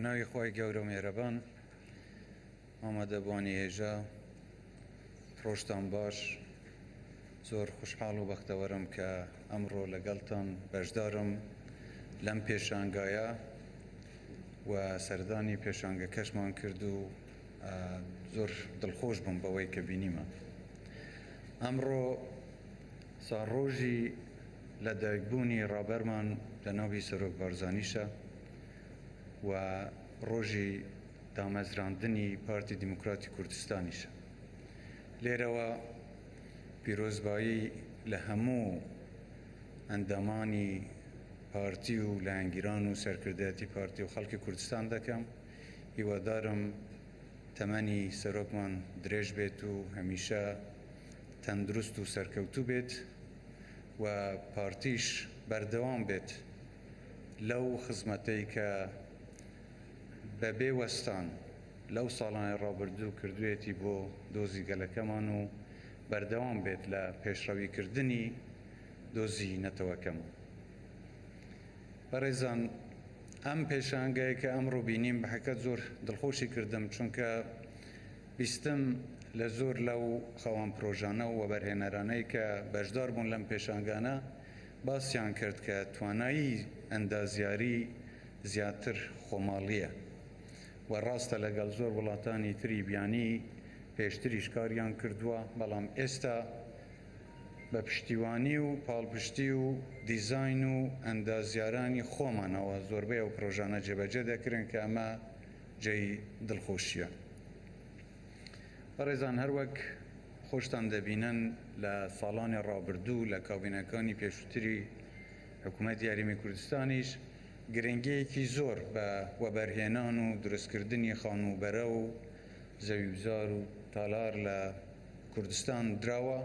ناوی خوای گەورە و میهرەبان. ئامادەبووانی هێژا، ڕۆژتان باش. زۆر خوشحاڵ و بەختەوەرم کە ئەمڕۆ لەگەڵتان بەشدارم لەم پێشانگایە و سەردانی پێشانگەکەشمان کرد و زۆر دڵخۆش بووم بەوەی کە بینیمان. ئەمڕۆ ساڵڕۆژی لەدایکبوونی ڕابەرمان جەنابی سەرۆک بارزانیشە و ڕۆژی دامەزراندنی پارتی دیموکراتی کوردستانیشە. لێرەوە پیرۆزبایی لە هەموو ئەندامانی پارتی و لایەنگیران و سەرکردایەتی پارتی و خەڵکی کوردستان دەکەم. هیوادارم تەمەنی سەرۆکمان درێژ بێت و هەمیشە تەندروست و سەرکەوتوو بێت و پارتیش بەردەوام بێت لەو خزمەتەی کە بەبێ وەستان لەو ساڵانەی ڕابردوو کردوویەتی بۆ دۆزی گەلەکەمان و بەردەوام بێت لە پێشڕەویکردنی دۆزی نەتەوەکەمان. بەڕێزان ئەم پێشانگای کە ئەمڕۆ بینیم بە حەقیقەت زۆر دڵخۆشی کردم، چونکە بیستم لە زۆر لەو خاوەن پرۆژانە و وەبەرهێنەرانەی کە بەشدار بوون لەم پێشانگانە باسیان کرد کە توانایی ئەندازیاری زیاتر خۆماڵییە و ڕاستە لەگەڵ زۆر وڵاتانی تری بیانی پێشتریش کاریان کردووە، بەڵام ئێستا بە پشتیوانی و پاڵپشتی و دیزاین و ئەندازیارانی خۆمانەوە زۆربەی ئەو پرۆژانە جێبەجێ دەکرێن کە ئەمە جێی دڵخۆشییە. بەڕێزان هەروەک خۆشتان دەبینن لە ساڵانی ڕابردوو لە کابینەکانی پێشووتری حکوومەتی هەرێمی کوردستانیش گرنگییەکی زۆر بە وەبەرهێنان و دروستکردنی خانووبەرە و زەویوزار و تالار لە کوردستان دراوە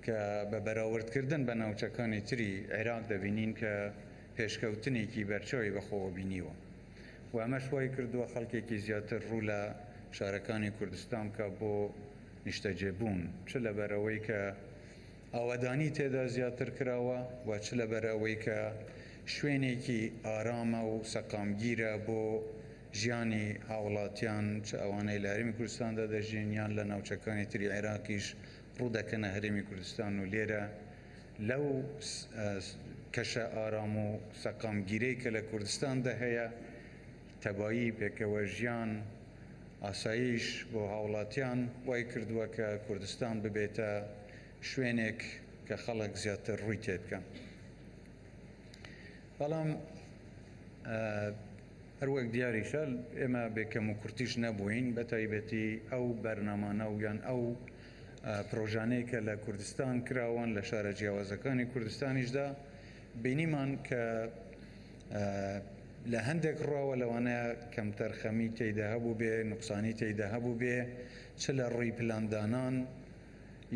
کە بە بەراوردکردن بە ناوچەکانی تری عێراق دەبینین کە پێشکەوتنێکی بەرچاوی بەخۆوە بینیوە و ئەمەش وای کردووە خەڵکێکی زیاتر ڕوو لە شارەکانی کوردستان بکات بۆ نیشتەجێبوون، چ لەبەرئەوەی کە ئاوەدانی تێدا زیاتر کراوە و چ لەبەرئەوەی کە شوێنێکی ئارامە و سەقامگیرە بۆ ژیانی هاوڵاتیان، چ ئەوانەی لە هەرێمی کوردستاندا دەژین یان لە ناوچەکانی تری عێراقیش ڕوو دەکەنە هەرێمی کوردستان و لێرە لەو کەشە ئارام و سەقامگیرەی کە لە کوردستاندا هەیە تەبایی، پێکەوەژیان، ئاسایش بۆ هاوڵاتیان وای کردووە کە کوردستان ببێتە شوێنێک کە خەڵک زیاتر ڕووی تێبکەن. بەڵام هەروەک دیاریشە ئێمە بێ کەم و کورتیش نەبووین، بە تایبەتی ئەو بەرنامانە و یان ئەو پرۆژانەی کە لە کوردستان کراون لە شارە جیاوازەکانی کوردستانیشدا بینیمان کە لە هەندێک ڕووەوە لەوانەیە کەمتەرخەمی تێیدا هەبوو بێ، نوقسانی تێیدا هەبوو بێ، چ لە ڕووی پلاندانان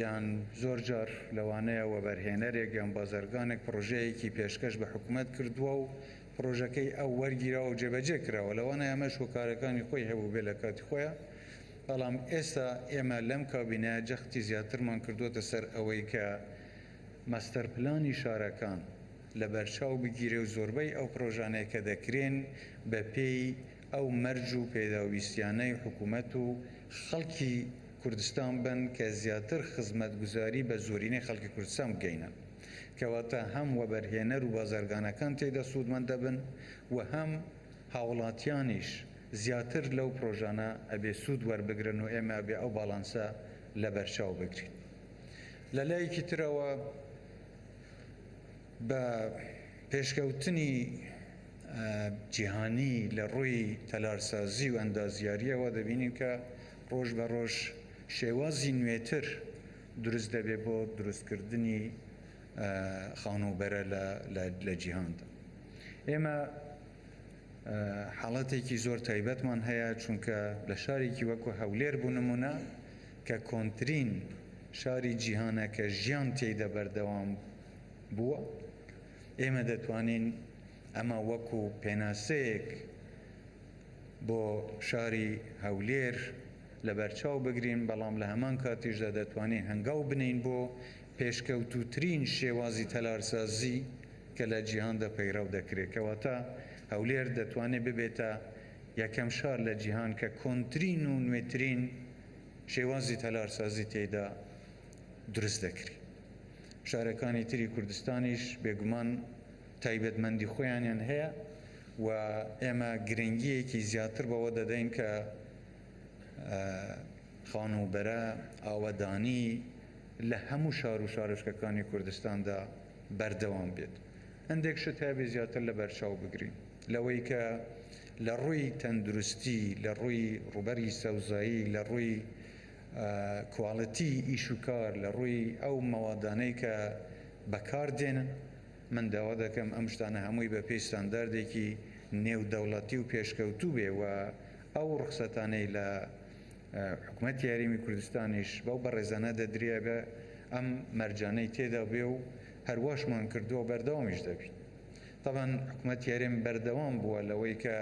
یان زۆر جار لەوانەیە وەبەرهێنەرێک یان بازرگانێک پڕۆژەیەکی پێشکەش بە حکومەت کردووە و پڕۆژەکەی ئەو وەرگیراوە و جێبەجێ کراوە، لەوانەیە ئەمەش هۆکارەکانی خۆی هەبوو بێ لە کاتی خۆیا، بەڵام ئێستا ئێمە لەم کابینەیە جەختی زیاترمان کردووەتە سەر ئەوەی کە ماستەر پلانی شارەکان لەبەرچاو بگیرێ و زۆربەی ئەو پرۆژانەی کە دەکرێن بەپێی ئەو مەرج و پێداویستیانەی حکومەت و خەڵکی کوردستان بن کە زیاتر خزمەتگوزاری بە زۆرینەی خەڵکی کوردستان بگەینن. کەواتە هەم وەبەرهێنەر و بازرگانەکان تێیدا سوودمەند دەبن و هەم هاوڵاتیانیش زیاتر لەو پرۆژانە ئەبێ سوود وەربگرن و ئێمە ئەبێ ئەو باڵانسە لەبەرچاو بگرین. لە لایەکی ترەوە بە پێشکەوتنی جیهانی لە ڕووی تەلارسازی و ئەندازیارییەوە دەبینین کە ڕۆژ بە ڕۆژ شێوازی نوێتر دروست دەبێت بۆ دروستکردنی خانووبەرە لە جیهاندا. ئێمە حاڵەتێکی زۆر تایبەتمان هەیە، چونکە لە شارێکی وەکو هەولێر بۆ نموونە کە کۆنترین شاری جیهانە کە ژیان تێیدا بەردەوام بووە، ئێمە دەتوانین ئەمە وەکو پێناسەیەک بۆ شاری هەولێر لەبەرچاو بگرین، بەڵام لە هەمان کاتیشدا دەتوانین هەنگاو بنێین بۆ پێشکەوتووترین شێوازی تەلارسازی کە لە جیهاندا پەیڕەو دەکرێت. کەواتە هەولێر دەتوانێت ببێتە. یەکەم شار لە جیهان کە کۆنترین و نوێترین شێوازی تەلارسازی تێیدا دروست دەکرێ. شارەکانی تری کوردستانیش بێگومان تایبەتمەندی خۆیانیان هەیە و ئێمە گرنگییەکی زیاتر بەوە دەدەین کە خانووبەرە، ئاوەدانی لە هەموو شار و شارۆچکەکانی کوردستاندا بەردەوام بێت. هەندێک شت هەبێ زیاتر لەبەرچاو بگرین لەوەی کە لە ڕووی تەندروستی، لە ڕووی ڕووبەری سەوزایی، لە ڕووی کواڵیتی ئیش و کار، لە ڕووی ئەو مەوادانەی کە بەکار دێنن، من داوا دەکەم ئەم شتانە هەمووی بە پێی ستانداردێکی نێودەوڵەتی و پێشکەوتوو بێ و ئەو ڕوخسەتانەی لە حکومەتی هەرێمی کوردستانیش بەو بەڕێزانە دەدرێ بە ئەم مەرجانەی تێدا بێ و هەرواشمان کردووە و بەردەوامیش دەبین. تەبعەن حکومەتی هەرێم بەردەوام بووە لەوەی کە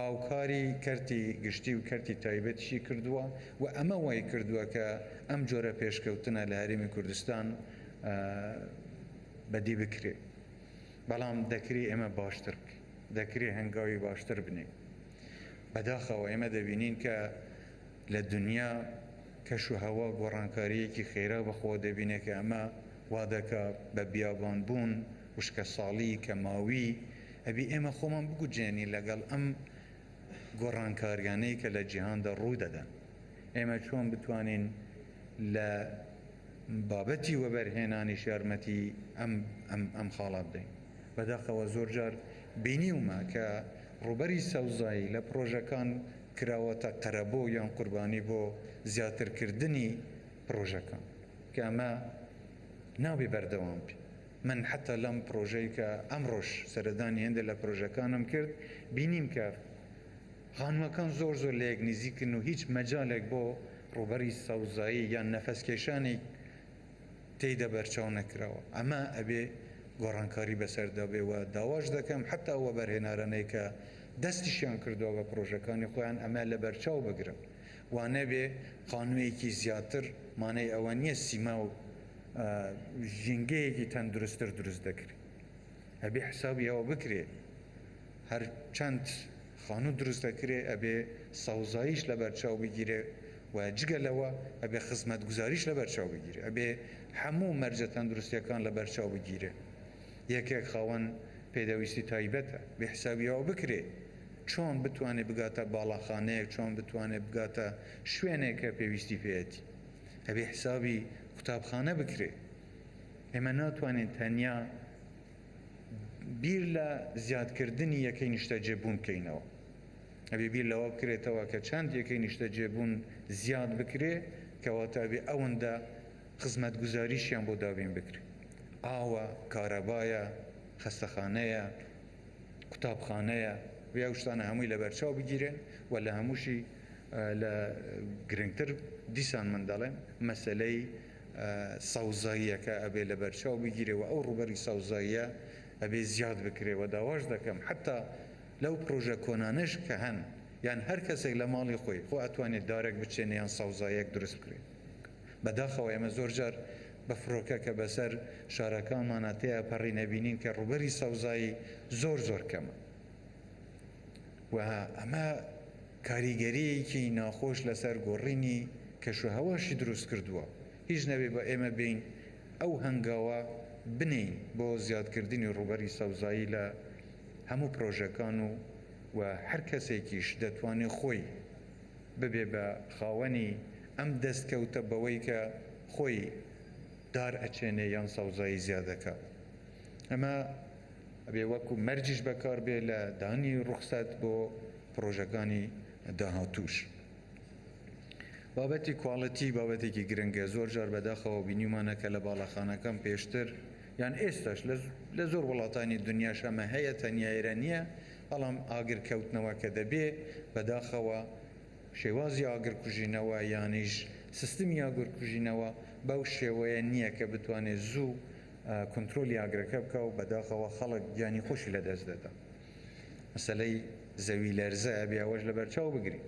هاوکاری کەرتی گشتی و کەرتی تایبەتیشی کردووە و ئەمە وای کردووە کە ئەم جۆرە پێشکەوتنە لە هەرێمی کوردستان بەدی بکرێ. بەڵام دەکرێ ئێمە باشتر بکەین، دەکرێ هەنگاوی باشتر بنێین. بەداخەوە ئێمە دەبینین کە لە دنیا کەش و هەوا گۆڕانکارییەکی خێرا بەخۆوە دەبینێ کە ئەمە وا دەکا بە بیابان بوون، وشکەساڵی، کەماوی، ئەبی ئێمە خۆمان بگوجێنین لەگەڵ ئەم گۆڕانکاریانەی کە لە جیهاندا ڕوو دەدەن. ئێمە چۆن بتوانین لە بابەتی وەبەرهێنانیش یارمەتی ئەم ئەم ئەم خاڵە بدەین. بەداخەوە زۆرجار بینیومە کە ڕووبەری سەوزایی لە پڕۆژەکان کراوەتە قەرەبوو یان قوربانی بۆ زیاترکردنی پڕۆژەکان کە ئەمە نابێ بەردەوام بێ. من حەتا لەم پڕۆژەی کە ئەمڕۆش سەردانی هێندێ لە پڕۆژەکانم کرد بینیم کە خانووەکان زۆر زۆر لەیەک نزیکن و هیچ مەجالێک بۆ ڕووبەری سەوزایی یان نەفەسکێشانی تێیدا بەرچاو نەکراوە. ئەمە ئەبێ گۆڕانکاری بەسەردا بێ و داواش دەکەم حەتا ئەو وەبەرهێنارانەی کە دەستیشیان کردووە بە پڕۆژەکانی خۆیان ئەمە لەبەرچاو بگرن. وا نەبێ خانوویەکی زیاتر مانای ئەوە نییە سیما و ژینگەیەکی تەندروستتر دروست دەکرێ. ئەبێ حسابی ئەوە بکرێ هەر چەند خانوو دروست دەکرێ ئەبێ سەوزاییش لەبەرچاو بگیرێ و جگە لەوە ئەبێ خزمەتگوزاریش لەبەرچاو بگیرێ ئەبێ هەموو مەرجە تەندروستیەکان لەبەرچاو بگیرێ یەکێک خاوەن پێداویستی تایبەتە بێ حسابی ئەوە بکرێ چۆن بتوانێ بگاتە باڵاخانەیەک چۆن بتوانێ بگاتە شوێنێک کە پێویستی پێیەتی ئەبێ حسابی قوتابخانە بکرێ ئێمە ناتوانین تەنیا بیر لە زیادکردنی یەکەی نیشتەجێبوون بکەینەوە. ئەبێ بیر لەوە بکرێتەوە کە چەند یەکەی نیشتەجێبوون زیاد بکرێ، کەواتە ئەبێ ئەوەندە خزمەتگوزاریشیان بۆ دابین بکرێ. ئاوە، کارەبایە، خەستەخانەیە، قوتابخانەیە، ئەبێ ئەو شتانە هەمووی لەبەرچاو بگیرێن و لە هەمووشی لە گرنگتر دیسان من دەڵێم مەسەلەی سەوزاییەکە ئەبێ لەبەرچاو بگیرێ و ئەو ڕووبەری سەوزاییە ئەبێ زیاد بکرێ و داواش دەکەم حەتا لەو پڕۆژە کۆنانەش کە هەن یان هەر کەسێک لە ماڵی خۆی خۆ ئەتوانێ دارێک بچێنێ یان سەوزاییەک دروست بکرێ. بەداخەوە ئێمە زۆر جار بە فڕۆکە کە بەسەر شارەکانمانا تێئەپەڕین ئەبینین کە ڕووبەری سەوزایی زۆر زۆر کەمە و ئەمە کاریگەرییەکی ناخۆش لەسەر گۆڕینی کەشوهەواشی دروست کردووە، هیچ نەبێ با ئێمە بێین ئەو هەنگاوە بنێین بۆ زیادکردنی ڕووبەری سەوزایی لە هەموو پرۆژەکان و و هەر کەسێکیش دەتوانێ خۆی ببێ بە خاوەنی ئەم دەستکەوتە بەوەی کە خۆی دار ئەچێنێ یان سەوزایی زیاد ئەکا. ئەمە ئەبێ وەکو مەرجیش بەکار بێ لە دانی ڕوخسەت بۆ پڕۆژەکانی داهاتووش. بابەتی کواڵیتی بابەتێکی گرنگە، زۆر جار بەداخەوە بینیومانە کە لە باڵەخانەکان پێشتر یان ئێستاش لە زۆر وڵاتانی دنیاش ئەمە هەیە تەنیا ئێرە نییە، بەڵام ئاگر کەوتنەوە کە دەبێ بەداخەوە شێوازی ئاگرکوژینەوە یانیش سیستمی ئاگرکوژینەوە بەو شێوەیە نییە کە بتوانێ زوو کۆنترۆلی ئاگرەکە بکا و بەداخەوە خەڵک گیانی خۆشی لەدەست دەدا. مەسەلەی زەوی لەرزە ئەبێ ئەوەش لەبەرچاو بگرین.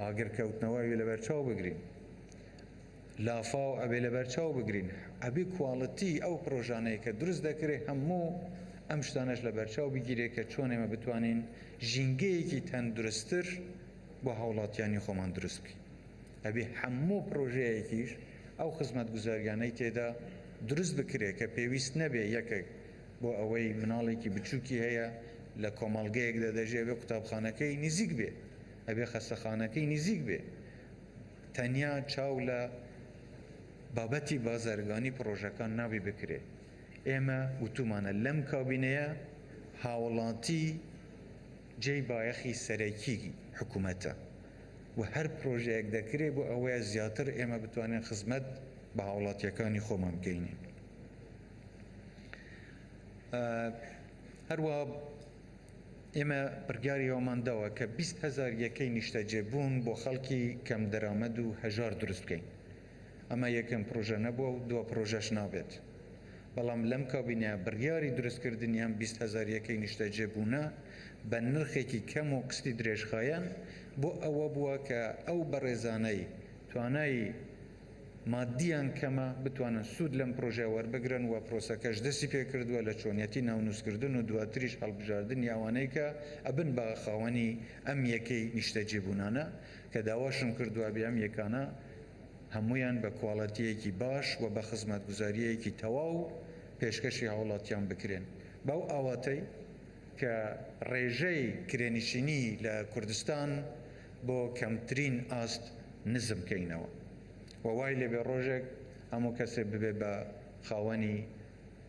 ئاگر کەوتنەوە ئەبێ لەبەرچاو بگرین. لافاو ئەبێ لەبەرچاو بگرین. ئەبێ کواڵیتی ئەو پرۆژانەی کە دروست دەکرێ هەموو ئەم شتانەش لەبەرچاو بگیرێ کە چۆن ئێمە بتوانین ژینگەیەکی تەندروستتر بۆ هاوڵاتیانی خۆمان دروست بکەین. ئەبێ هەموو پرۆژەیەکیش ئەو خزمەتگوزاریانەی تێدا دروست بکرێ کە پێویست نەبێ یەکێک بۆ ئەوەی مناڵێکی بچووکی هەیە لە کۆمەڵگەیەکدا دەژی ئەبێ قوتابخانەکەی نزیک بێ، ئەبێ خەستەخانەکەی نزیک بێ. تەنیا چاو لە بابەتی بازرگانی پڕۆژەکان نابێ بکرێ. ئێمە وتومانە لەم کابینەیە هاوڵاتی جێی بایەخی سەرەکی حکومەتە و هەر پرۆژەیەک دەکرێ بۆ ئەوەیە زیاتر ئێمە بتوانین خزمەت بە هاوڵاتیەکانی خۆمان بگەینین. هەروەها ئێمە بڕیاری ئەوەمان داوە کە 20 هەزار یەکەی نیشتەجێبوون بۆ خەڵکی کەم دەرامەد و هەژار دروست بکەین. ئەمە یەکەم پرۆژە نەبووە و دوا پرۆژەش نابێت، بەڵام لەم کابینەیە بڕیاری دروستکردنی ئەم 20 هەزار یەکەی نیشتەجێبوونە بە نرخێکی کەم و قستی درێژخایەن بۆ ئەوە بووە کە ئەو بەڕێزانەی توانای مادیان کەمە بتوانن سوود لەم پرۆژەیە وەربگرن و پرۆسەکەش دەستی پێکردووە لە چۆنیەتی ناونووسکردن و دواتریش هەڵبژاردنی ئەوانەی کە ئەبن بە خاوەنی ئەم یەکەی نیشتەجێبوونانە کە داواشم کردووە بێ ئەم یەکانە هەموویان بە کواڵەتییەکی باش و بە خزمەتگوزارییەکی تەواو پێشکەشی هاوڵاتیان بکرێن بەو ئاواتەی کە ڕێژەی کرێنشینی لە کوردستان بۆ کەمترین ئاست نزم کەینەوە و وای لێبێ ڕۆژێک هەموو کەسێ ببێ بە خاوەنی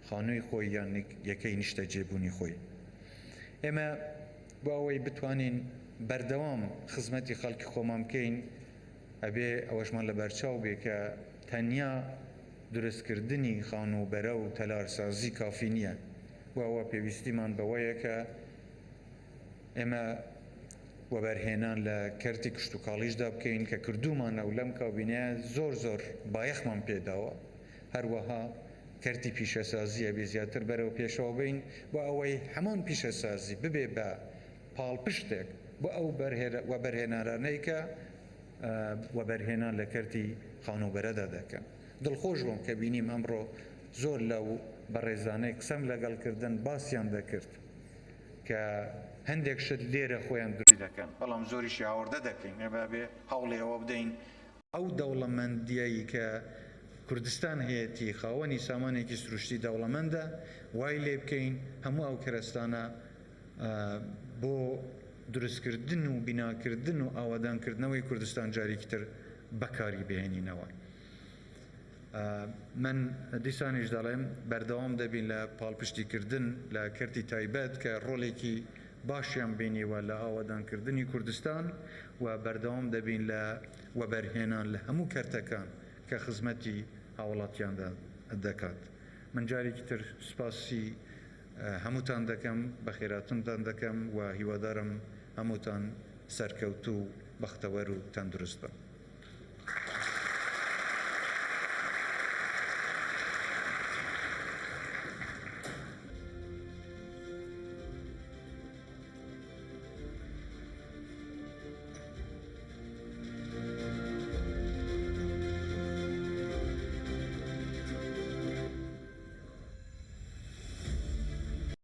خانووی خۆی یان یەکەی نیشتەجێبوونی خۆی. ئێمە بۆ ئەوەی بتوانین بەردەوام خزمەتی خەڵکی خۆمان بکەین ئەبێ ئەوەشمان لەبەرچاو بێ کە تەنیا دروستکردنی خانووبەرە و تەلارسازی کافی نییە بۆ ئەوە پێویستیمان بەوەیە کە ئێمە وەبەرهێنان لە کەرتی کشتوکاڵیشدا بکەین کە کردوومانە و لەم کابینەیە زۆر زۆر بایەخمان پێداوە. هەروەها کەرتی پیشەسازی ئەبێ زیاتر بەرەو پێشەوە بین بۆ ئەوەی هەمان پیشەسازی ببێ بە پاڵپشتێک بۆ ئەو وەبەرهێنەرانەی کە وەبەرهێنان لە کەرتی خانووبەرەدا دەکەن. دڵخۆش بووم کە بینیم ئەمڕۆ زۆر لەو بەڕێزانەی قسەم لەگەڵ کردن باسیان دەکرد کە هەندێک شت لێرە خۆیان دروستی دەکەن، بەڵام زۆریشی هاوردە دەکەین، ئێمە ئەبێ هەوڵی ئەوە بدەین ئەو دەوڵەمەندییەی کە کوردستان هەیەتی، خاوەنی سامانێکی سروشتی دەوڵەمەندە، وای لێ بکەین هەموو ئەو کەرەستانە بۆ دروستکردن و بیناکردن و ئاوەدانکردنەوەی کوردستان جارێکی تر بەکاری بهێنینەوە. من دیسانیش دەڵێم بەردەوام دەبین لە پاڵپشتیکردن لە کەرتی تایبەت کە ڕۆڵێکی باشیان بینیوە لە ئاوەدانکردنی کوردستان و بەردەوام دەبین لە وەبەرهێنان لە هەموو کەرتەکان کە خزمەتی هاوڵاتیان دەکات. من جارێکی تر سوپاسی هەمووتان دەکەم، بەخێراتنتان دەکەم و هیوادارم هەمووتان سەرکەوتوو، بەختەوەر و تەندروست بن.